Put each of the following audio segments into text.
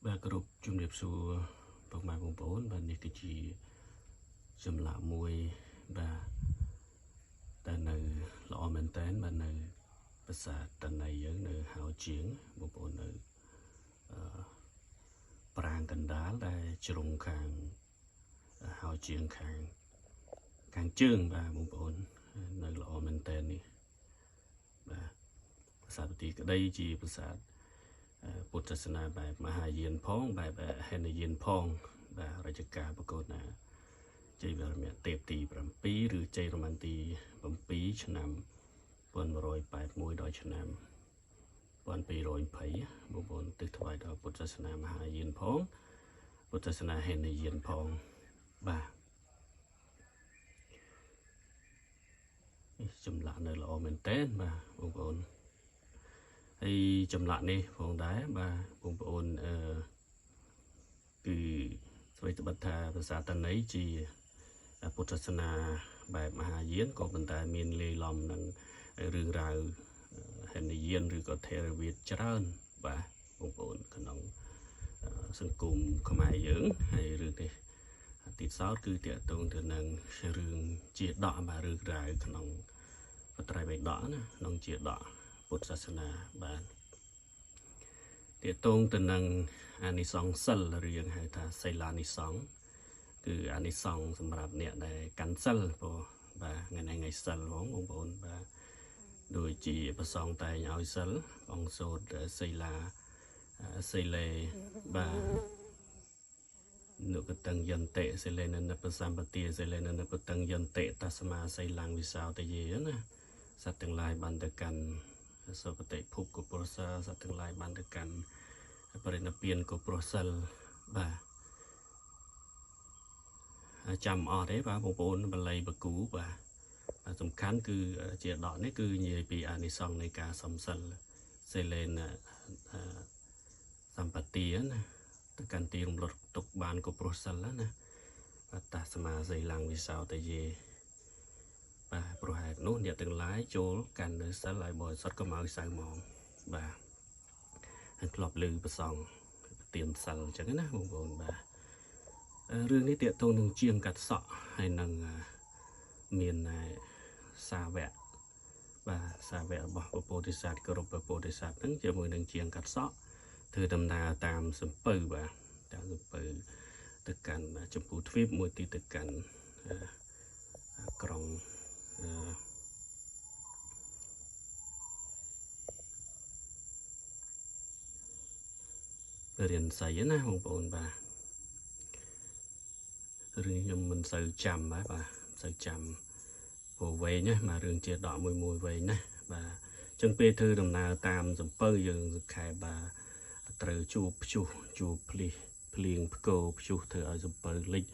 បាទគោរពជំរាបសួរពុកម៉ែបងប្អូនបាទនេះគឺជាចម្លាក់មួយបាទតែនៅល្អមែនតើបាទនៅប្រាសាទតន័យយើងនៅហៅជាងបងប្អូននៅប្រាង្គកណ្ដាលដែលជ្រុងខាងហៅជាងខាងខាងជើងបាទបងប្អូននៅល្អមែនតើនេះបាទប្រាសាទបន្ទាយក្តីជាប្រាសាទពុទ្ធសាសនាបែបមហាយានផងបែបហេនយានផងបាទរជ្ជកាលប្រកួតណាជ័យវរ្មៈទេពទី7ឬជ័យរមន្ទី7ឆ្នាំ1181ដល់ឆ្នាំ1220បងប្អូនទិសថ្វាយដល់ពុទ្ធសាសនាមហាយានផងពុទ្ធសាសនាហេនយានផងបាទនេះចម្លាក់នៅល្អមែនតើបាទបងប្អូនហើយចម្លាក់នេះផងដែរបាទបងប្អូនអឺគឺស្វ័យត្បិតថាភាសាតន័យជាពុទ្ធសាសនាបែបមហាយានក៏ប៉ុន្តែមានលាយឡំនឹងរឿងរ៉ាវហេនយានឬក៏ថេរវាទច្រើនបាទបងប្អូនក្នុងសង្គមខ្មែរយើងហើយរឿងនេះទីសោតគឺតាក់ទងទៅនឹងរឿងជាដកបាទរឿងរ៉ាវក្នុងបត្រៃបិដកណាក្នុងជាដកពុទ្ធសាសនាបាទតាក់ទងទៅនឹងអានិសង្សសិលឬយើងហៅថាសីលានិសង្សគឺអានិសង្សសម្រាប់អ្នកដែលកាន់សិលព្រោះបាទថ្ងៃនេះថ្ងៃសិលហ្មងបងប្អូនបាទដូចជាប្រសងតែងឲ្យសិលបងសូត្រសីលាសីលេបាទនុកតੰយន្តិសិលេននិបសម្បទាសិលេននិបតੰយន្តិតស្មាសីលੰវិសោតយេណាសត្វទាំងឡាយបានទៅកាន់សុគតិភពក៏ប្រសើរសត្វទាំងឡាយបានទៅកាន់បរិណិព្វានក៏ប្រសិលបាទចាំអត់ទេបាទបងប្អូនបល័យបកូបាទសំខាន់គឺជាដកនេះគឺនិយាយពីអានិសង្សនៃការសំសិលសិលេនសម្បទាណាទៅកាន់ទីរំលត់ទុកបានក៏ប្រសិលណាបាទតាសមាសីលੰវិសោតយេបាទព្រោះហេតុនោះអ្នកទាំងឡាយចូលកាន់នៅសិលឲ្យបរិសុទ្ធកុំឲ្យសៅហ្មងបាទហើយធ្លាប់ឮប្រសងទៀនសិលអញ្ចឹងណាបងប្អូនបាទរឿងនេះទាក់ទងនឹងជាងកាត់សក់ហើយនឹងមានសាវកបាទសាវករបស់ព្រះពោធិសត្វគោរពព្រះពោធិសត្វហ្នឹងជាមួយនឹងជាងកាត់សក់ធ្វើដំណើរតាមសំពៅបាទតាមសំពៅទៅកាន់ចម្ពោះទ្វីបមួយទីទៅកាន់ក្រុងរៀនសីណាបងប្អូនបាទរឿងខ្ញុំមិនសូវចាំបាទបាទមិនសូវចាំព្រោះវែងណាបាទរឿងជាដកមួយមួយវែងណាបាទអញ្ចឹងពេលធ្វើដំណើរតាមសំពៅយើងសង្ខេបបាទត្រូវជួបព្យុះជួបភ្លៀងភ្លៀងផ្គរព្យុះធ្វើឲ្យសំពៅលិច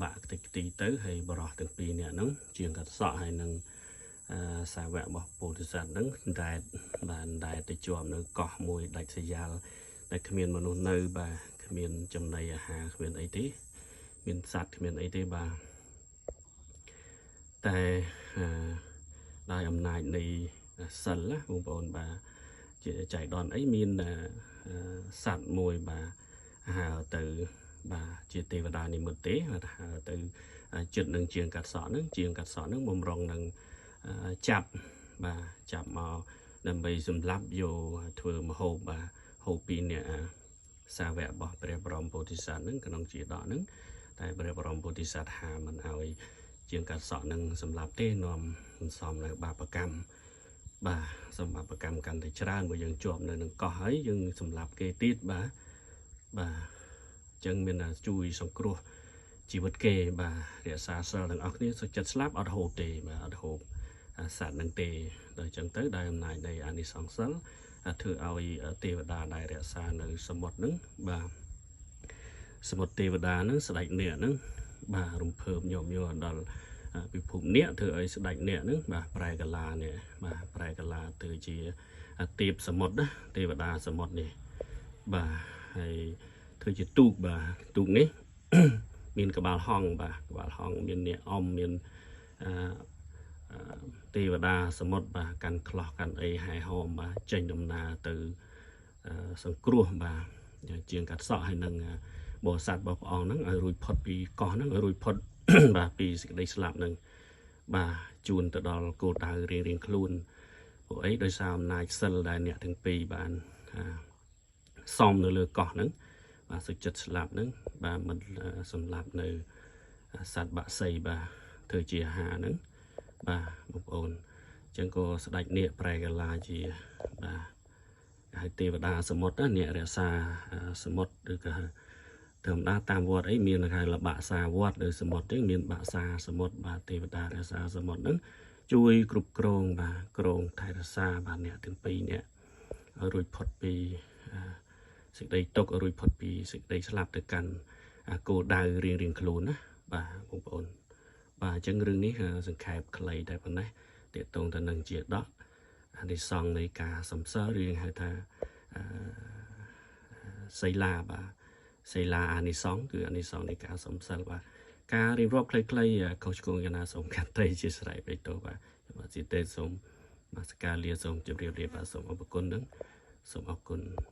បាក់ខ្ទេចខ្ទីទៅហើយបរោះទាំងពីរនាក់ហ្នឹងជាងកាត់សក់ហើយនឹងសាវករបស់ពោធិសត្វហ្នឹងដែតបាទដែតទៅជាប់នៅកោះមួយដាច់ស្រយាលតែគ្មានមនុស្សនៅបាទគ្មានចំណីអាហារគ្មានអីទេមានសត្វគ្មានអីទេបាទតែដោយអំណាចនៃសិលណាបងប្អូនបាទជាចៃដន្យអីមានសត្វមួយបាទហើទៅបាទជាទេវតានិមិត្តទេបាទហើទៅចិត្តនឹងជាងកាត់សក់នឹងជាងកាត់សក់នឹងបំរុងនឹងចាប់បាទចាប់មកដើម្បីសម្លាប់យកធ្វើមហូបបាទហូបពីអ្នកសាវករបស់ព្រះបរមពោធិសត្វនឹងក្នុងជាដកនឹងតែព្រះបរមពោធិសត្វហាមិនឲ្យជាងកាត់សក់នឹងសម្លាប់ទេនាំសន្សំនៅបាបកម្មបាទសម្បាបកម្មកាន់តែច្រើនបើយើងជាប់នៅនឹងកោះហើយយើងសម្លាប់គេទៀតបាទបាទអញ្ចឹងមានតែជួយសង្គ្រោះជីវិតគេបាទរក្សាសិលទាំងអស់គ្នាសុខចិត្តស្លាប់អត់ហូបទេបាទអត់ហូបសត្វនឹងទេដល់អញ្ចឹងទៅដោយអំណាចនៃអានិសង្សសិលធ្វើឲ្យទេវតាដែលរក្សានៅសមុទ្រនឹងបាទសមុទ្រទេវតានឹងស្ដេចនាគនឹងបាទរំភើបញោមញ័រដល់ពិភពនាគធ្វើឲ្យស្ដេចនាគនឹងបាទប្រែកាឡានេះបាទប្រែកាឡាទៅជាទេពសមុទ្រណាទេវតាសមុទ្រនេះបាទហើយធ្វើជាទូកបាទទូកនេះមានក្បាលហង្សបាទក្បាលហង្សមាននាគអមមានអឺទេវតាសមុទ្របាទកាន់ខ្លោះកាន់អីហែហោមបាទចេញដំណើរទៅសង្គ្រោះបាទ ជាងកាត់សក់ហើយនឹងបរិស័ទរបស់ព្រះអង្គហ្នឹងឲ្យរួចផុតពីកោះហ្នឹងឲ្យរួចផុត បាទពីសេចក្តីស្លាប់ហ្នឹងបាទជូនទៅដល់គោលដៅរៀងរៀងខ្លួនព្រោះអីដោយសារអំណាចសិលដែលអ្នកទាំងពីរបានសំនៅលើកោះហ្នឹងបាទសុចិត្តស្លាប់ហ្នឹងបាទមិនសម្លាប់នៅសត្វបក្សីបាទធ្វើជាអាហារហ្នឹងបាទបងប្អូនអញ្ចឹងក៏ស្ដេចនាគប្រែកាឡាជាបាទហៅទេវតាសមុទ្រណាអ្នករក្សាសមុទ្រឬក៏ធម្មតាតាមវត្តអីមានហៅលបាក់សាវត្តឬសមុទ្រទេមានបាក់សាសមុទ្របាទទេវតារក្សាសមុទ្រហ្នឹងជួយគ្រប់គ្រងបាទក្រងថែរក្សាបាទអ្នកទាំងពីរអ្នកឲ្យរួចផុតពីសេចក្តីទុក្ខឲ្យរួចផុតពីសេចក្តីស្លាប់ទៅកាន់គោលដៅរៀងរៀងខ្លួនណាបាទបងប្អូនបាទអញ្ចឹងរឿងនេះសង្ខេបខ្លីតែប៉ុណ្ណេះទាក់ទងទៅនឹងជាដកអានិសង្សនៃការសំសើឬហៅថាសីលាបាទសីលាអានិសង្សគឺអានិសង្សនៃការសំសិលបាទការរៀបរាប់ខ្លីៗខុសឆ្គងយ៉ាងណាសូមកាត់ត្រីជាស្រ័យបេតោបាទបាទជាទេសូមបាទសកាលាសូមជម្រាបលាបាទសូមអរគុណនឹងសូមអរគុណ។